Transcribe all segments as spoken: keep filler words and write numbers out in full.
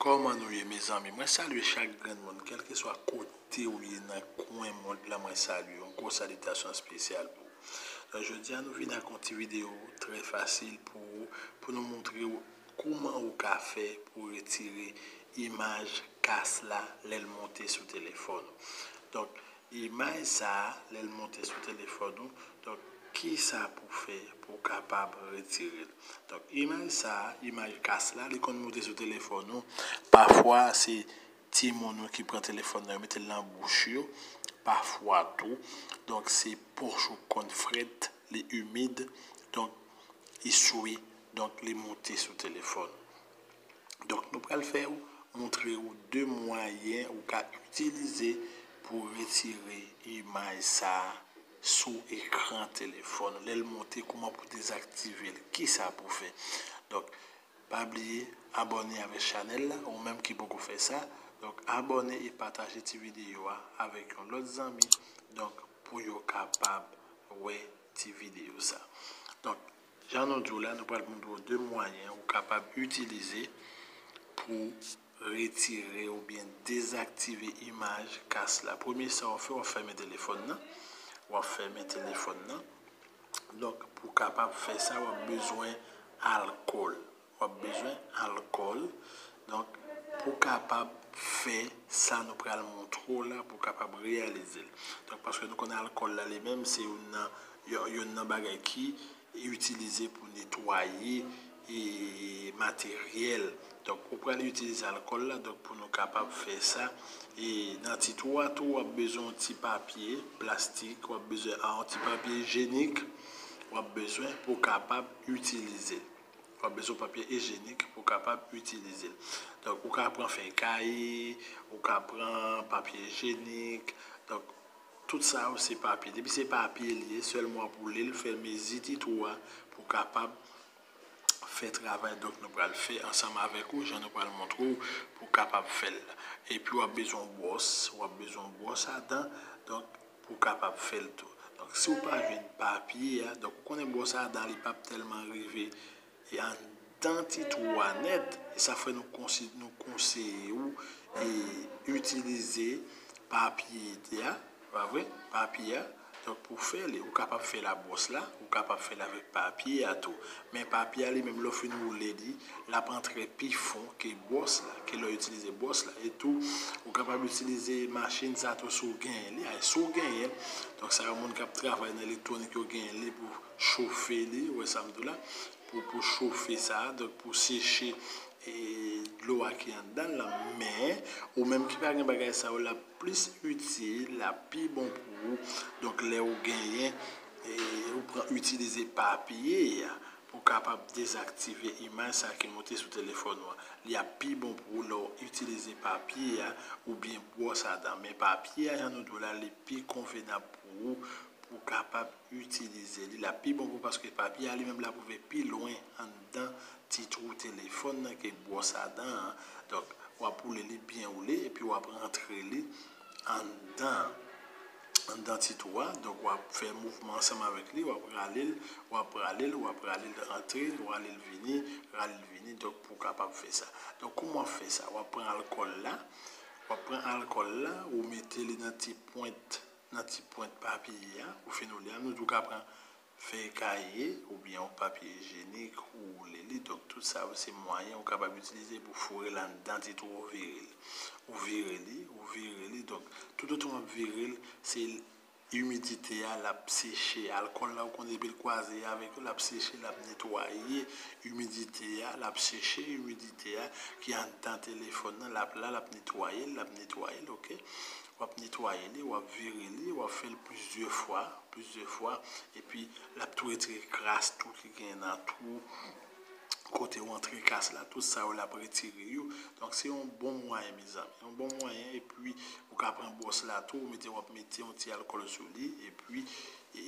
Kòman nou ye, mezanmi? Mwen salye chak grenn moun, kèlkeswa kote ou ye nan kwen mond lan, mwen salye w. Yon gwo salitasyon espesyal pou ou. Donk, jodi a, nou vin ak yon ti videyo trè fasil pou ou, pou nou montre w kòman ou ka fè pou retire imaj kas la lè l monte sou telefòn ou. Donk, imaj sa a, lè l monte sou telefòn ou, donk, kisa pou fè pou w kapab retire l? Donk, imaj sa a, imaj kas la, li konn monte sou telefòn ou. Pafwa, se timoun ou ki pran telefòn nan, yo mete l nan bouch yo. Pafwa tou, donk, se pòch ou konn frèt, li imid, donk, li swe, donk, li monte sou telefòn. Donk, nou pral fè w, montre w de mwayen ou ka itilize pou retire imaj sa a sou ekran telefòn ou. Lè l monte, kòman pou dezaktive l, kisa pou fè. Donk, pa bliye abòne avèk chanèl la, ou menm ki poko fè sa. Donk, abòne e pataje ti videyo a avèk yon lòt zanmi. Donk, pou yo kapab wè ti videyo sa. Donk, jan nou di w la, nou pral montre w de mwayen ou kapab itilize pou retire oubyen dezaktive imaj kas la. Premye sa w ap fè, w ap fèmen telefòn nan. W ap fèmen telefòn nan. Donk, pou w kapab fè sa, w ap bezwen alkòl. W ap bezwen alkòl. Donk, pou w kapab fè sa nou pral montre w la, pou w kapab reyalize l. Donk, paske nou konnen alkòl la, li menm, se youn nan, yo- youn nan bagay ki itilize pou netwaye e materyèl. Donk, ou pral itilize alkòl la, donk, pou nou kapab fè sa. E nan ti twou a tou, w ap bezwen yon ti papye plastik, w ap bezwen a, yon ti papye ijyenik, w ap bezwen pou w kapab itilize l. W ap bezwen papye ijyenik pou w kapab itilize l. Donk, ou ka pran fèy kaye, ou ka pran papye ijyenik. Donk, tout sa yo se papye. Depi se papye li ye, sèlman w ap woule l, fè mezi ti twou a pou w kapab fè travay, donk, nou pral fè ansanm avèk ou, jan nou pral montre w pou w kapab fè l la. Epi w ap bezwen yon bwòs, w ap bezwen yon bwòs a dan, donk, pou w kapab fè l tou. Donk, si w pa jwenn papye a, donk, ou konnen bwòs a dan li p ap tèlman rive e anndan ti twou a nèt, e sa fè nou konsi- nou konseye w e itilize papye a, pa vre? Papye a. Donk, pou fè li, ou kapab fè l a bwòs la, ou kapab fè l avèk papye a tou. Men papye a li menm, lè w fin woule li, l ap antre pi fon ke bwòs la, ke lè w itilize bwòs la. E tou, ou kapab itilize machin sa tou si w genyen li. A, si w genyen, donk sa yo moun k ap travay nan elektwonik yo genyen li pou chofe li, ou wè sa m di w la, pou, pou chofe sa, donk pou seche e dlo a ki anndan l lan. Men, ou menm ki pa gen bagay sa yo, l ap plis itil, l ap pi bon pou ou. Donk, lè ou genyen, e, ou pran itilize papye a pou kapab dezaktive imaj sa ki monte sou telefòn ou an. Li ap pi bon pou ou lè w itilize papye a oubyen bwòs a dan. Men papye a, jan nou di w la, li pi konvenab pou ou, pou w kapab itilize li. L ap pi bon pou ou paske papye a li menm l ap rive pi lwen anndan ti twou telefòn nan ke bwòs a dan an. Donk, w ap woule li byen woule epi w ap rantre li anndan, anndan ti twou a. Donk, w ap fè mouvman ansanm avèk li, w ap rale l, w ap rale l, w ap rale l rantre, rale l vini, rale l vini. Donk, pou w kapab fè sa. Donk, kòman w ap fè sa? W ap pran alkòl la, w ap pran alkòl la, ou mete li nan ti pwent, nan ti pwent papye a, ou fin woule a, nou di w ka pran fèy kaye oubyen yon papye ijyenik ou woule li. Donk, tout sa yo se mwayen ou kapab itilize pou foure l anndan ti twou, ou vire l. Ou vire li, ou vire li. Donk, toutotan w ap vire l, se imidite a l ap seche. Alkòl la, ou konnen depi l kwaze avèk yo, l ap seche, l ap netwaye imidite a, l ap seche imidite a ki anndan telefòn nan, l ap la, l ap netwaye l, l ap netwaye l, oke? W ap netwaye li, w ap vire li, w ap fè l plizyè fwa, plizyè fwa, epi l ap tou retire kras tou ki genyen nan twou kote w antre kas la, tout sa yo l ap retire yo. Donk, se yon bon mwayen, mezanmi. Yon bon mwayen, epi ou ka pran bwòs la tou, ou mete, w ap mete yon ti alkòl sou li, epi, e,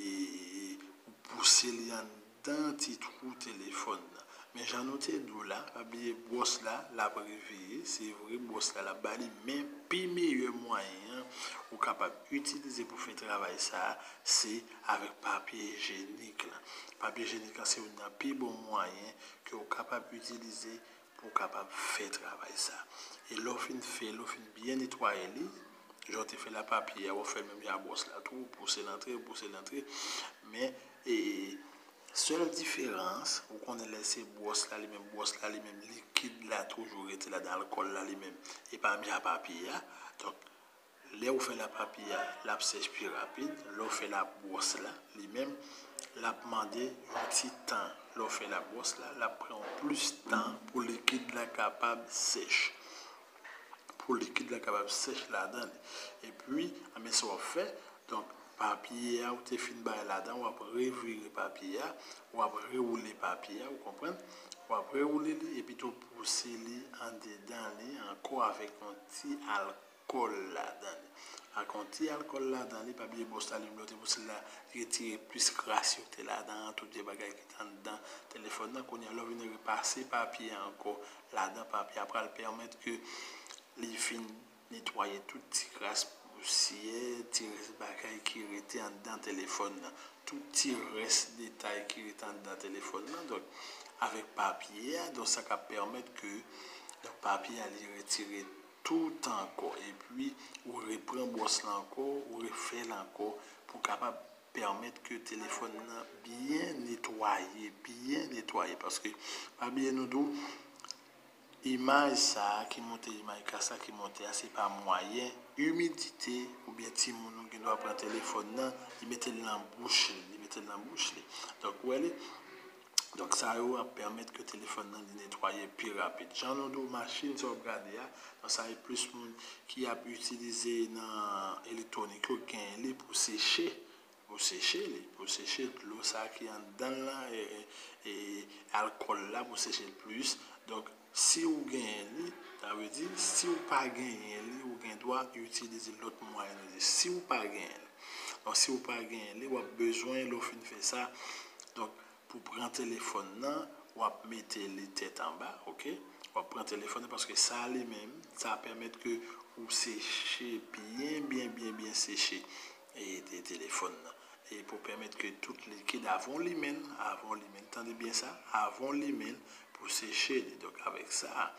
ou pouse li anndan ti twou telefòn nan. Men jan nou te di w la, pa bliye bwòs la, l ap reveye, se vre, bwòs la, l ap ba li, men pi meyè mwayen an ou kapab itilize pou fè travay sa a, se avèk papye ijenik la. Papye ijenik la, se youn nan pi bon mwayen ke w kapab itilize pou w kapab fè travay sa. E lè w fin fè, lè w fin byen netwaye li, jan w te fè lapapye a, w ap fè l menm jan ak bwòs la tou, w pouse l antre, w pouse l antre. Men, e, sèl diferans, ou konnen lè se bwòs la, li menm, bwòs la, li menm, likid la toujou rete ladan, alkòl la, li menm, e pa menm jan ak papye a. Donk, lè ou fè lapapye a, l ap sèch pi rapid. Lè w fè labwòs la, li menm, l ap mande yon ti tan. Lè w fè labwòs la, l ap pran yon plis tan pou likid la kapab sèch. Pou likid la kapab sèch ladan li. Epi, anben sa w ap fè, donk, papye a ou te fin bay ladan, w ap revire papye a, w ap rewoule papye a, ou konprann? W ap rewoule li, epi tou pouse li andedan li ankò avèk yon ti alkòl ladan li. Ak yon ti alkòl ladan li, pa bliye bwòs la, li menm lè w te pouse l la, retire plis kras yo ki te ladan an, tout vye bagay ki te anndan telefòn nan. Kounye a, lè w vin repase papye a ankò ladan, papye a pral pèmèt ke li fin netwaye tout ti kras pousyè, ti rès bagay ki rete anndan telefòn nan. Tout ti rès detay ki rete anndan telefòn nan. Donk, avèk papye a, donk, sa ka pèmèt ke, donk, papye a, li retire tout ankò. Epi, ou repran bwòs la ankò, ou refè l ankò, pou kapab pèmèt ke telefòn nan byen netwaye, byen netwaye. Paske, pa bliye nou di w, imaj sa a ki monte, imaj kras la ki monte a, se pa mwayen imidite oubyen timoun ou gen dwa pran telefòn nan, li mete l nan bouch li, li mete l nan bouch li. Donk, ou wè li? Donk, sa yo ap pèmèt ke telefòn nan li netwaye pi rapid. Jan nou di w, machin sa w ap gade a, donk, sa e plis moun ki ap itilize nan elektwonik yo genyen li pou seche, pou seche li, pou seche dlo sa ki anndan l lan, e, e, e alkòl la pou seche l plis. Donk, si w genyen li, sa vle di, si w pa genyen li, ou gen dwa itilize lòt mwayen nou di. Si w pa genyen li, donk, si w pa genyen li, w ap bezwen, lè w fin fè sa, donk, pou pran telefòn nan, w ap mete li tèt anba, oke? W ap pran telefòn nan, paske sa li menm, sa pèmèt ke ou seche byen, byen, byen, byen seche, e, te-, telefòn nan. E pou pèmèt ke tout likid, avan w limen l, avan w limen l, tande byen sa, avan w limen l, pou seche li. Donk, avèk sa,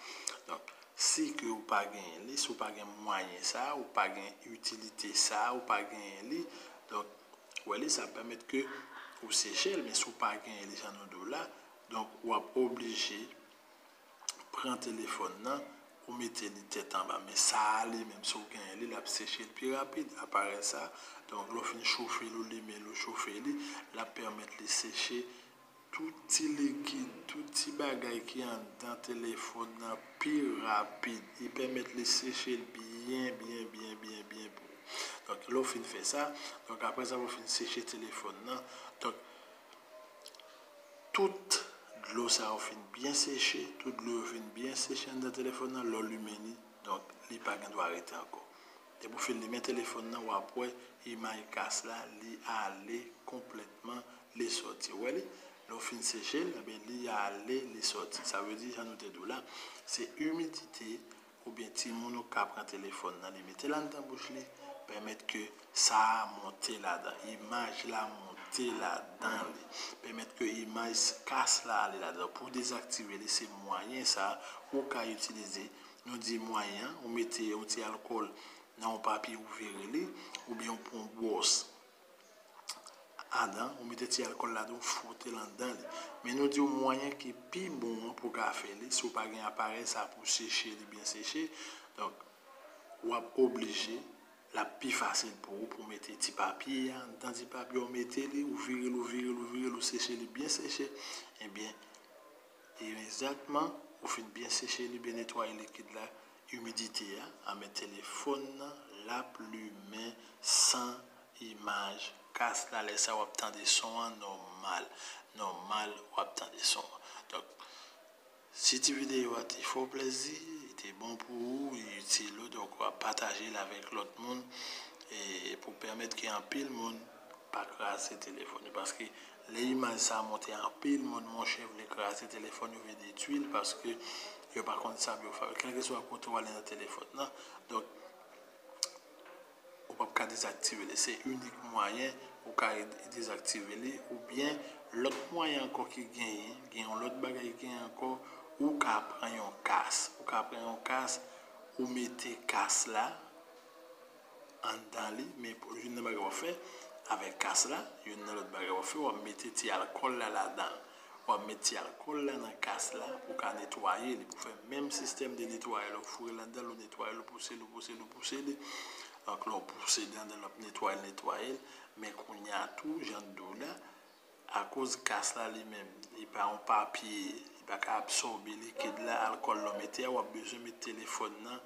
donk, si ke ou pa genyen li, si w pa gen mwayen sa, ou pa gen itilite sa, ou pa genyen li, donk, ou wè li, sa pèmèt ke ou seche l, men si w pa genyen li, jan nou di w la, donk, w ap oblije pran telefòn nan, ou mete li tèt anba. Men sa a li menm, si w genyen li, l ap seche l pi rapid, aparèy sa. Donk, lè w fin chofe l, ou limen l, ou chofe li, l ap pèmèt li seche tout ti likid, tout ti bagay ki anndan telefòn nan pi rapid. Li pèmèt li seche l byen, byen, byen, byen, byen pou ou. Donk, lè w fin fè sa, donk, apre sa, lè w fin seche telefòn nan, donk, tout dlo sa yo fin byen seche, tout dlo yo fin byen seche anndan telefòn nan, lè w limen li, donk, li pa gen dwa rete ankò. Depi w fin limen telefòn nan, w ap wè imaj kas la, li ale konplètman, li sòti. Ou wè li? Lè w fin seche l, ebyen, li ale, li sòti. Sa vle di, jan nou te di w la, se imidite oubyen timoun ou ka pran telefòn nan, li mete l anndan bouch li, pèmèt ke sa a monte ladan, imaj la monte ladan li, pèmèt ke imaj kas la ale ladan. Pou dezaktive li, se mwayen sa a ou ka itilize. Nou di mwayen an, ou mete yon ti alkòl nan yon papye, ou vire li, oubyen ou pran yon bwòs adan, ou mete ti alkòl ladan, ou fwote l anndan li. Men nou di w mwayen ki pi bon an pou w ka fè li, si w pa gen aparèy sa pou seche li byen seche, donk, w ap oblije, l ap pi fasil pou ou, pou w mete ti papye a anndan ti papye, ou mete li, ou vire l, ou vire l, ou vire l, ou seche li byen seche, ebyen, e egzakteman, ou fin byen seche li, byen netwaye likid la, imidite a, anben telefòn nan, l ap limen san imaj kas la. Lè sa a w ap tande son an nòmal. Nòmal, w ap tande son an. Donk, si ti videyo a te fè w plèzi, li te bon pou ou, li itil ou, donk w ap pataje l avèk lòt moun, e pou pèmèt ke anpil moun pa kraze telefòn yo. Paske lè imaj sa a monte, anpil moun, monchè, vle kraze telefòn yo, vle detwi l, paske yo pa konn sa pou yo fè. Kèlkeswa kote w ale nan telefòn nan, donk, ou p ap ka dezaktive li. Se inik mwayen ou ka dezaktive li, oubyen lòt mwayen ankò ki genyen, gen yon lòt bagay ki genyen ankò, ou ka pran yon kas. Ou ka pran yon kas, ou mete kas la anndan li, men pou youn nan bagay w ap fè avèk kas la, youn nan lòt bagay w ap fè, w ap mete ti alkòl la ladan. W ap met ti alkòl la nan kas la pou ka netwaye li, pou fè menm sistèm de netwaye l, ou foure l anndan l, ou netwaye l, ou pouse l, ou pouse l, ou pouse li. Donk, lè w pouse li anndan l, w ap netwaye l, netwaye l. Men kounye a tou, jan m di w la, akoz kas la li menm, li pa yon papye, li pa ka absòbe likid la, alkòl lè w mete a, w ap bezwen met telefòn nan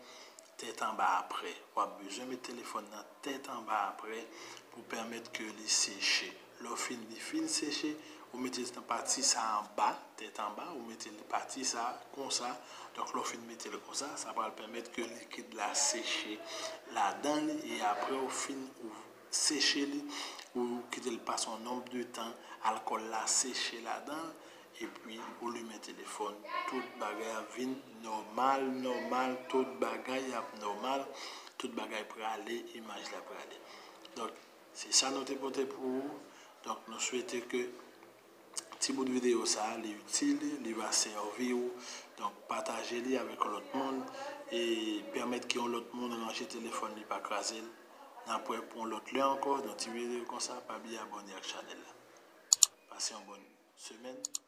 tèt anba aprè. W ap bezwen met telefòn nan tèt anba aprè pou pèmèt ke li seche. Lè w fin, li fin seche, ou mete l nan pati sa anba, tèt anba, ou mete l pati sa konsa. Donk, lè w fin mete l konsa, sa pral pèmèt ke likid la seche ladan li, e aprè w fin ou seche li, ou kite l pase yon nonb de tan, alkòl la seche ladan l, epi ou limen telefòn, tout bagay ap vin nòmal, nòmal, tout bagay ap nòmal, tout bagay prale, imaj la prale. Donk, se sa nou te pote pou ou. Donk, nou swete ke ti bout videyo sa a, li itil, li va sèvi w. Donk, pataje li avèk yon lòt moun e pèmèt ke yon lòt moun ranje telefòn li, pa kraze l. N ap wè pou yon lòt lè ankò, nan ti videyo konsa, pa bliye abòne ak chanèl la. Pase yon bòn semèn.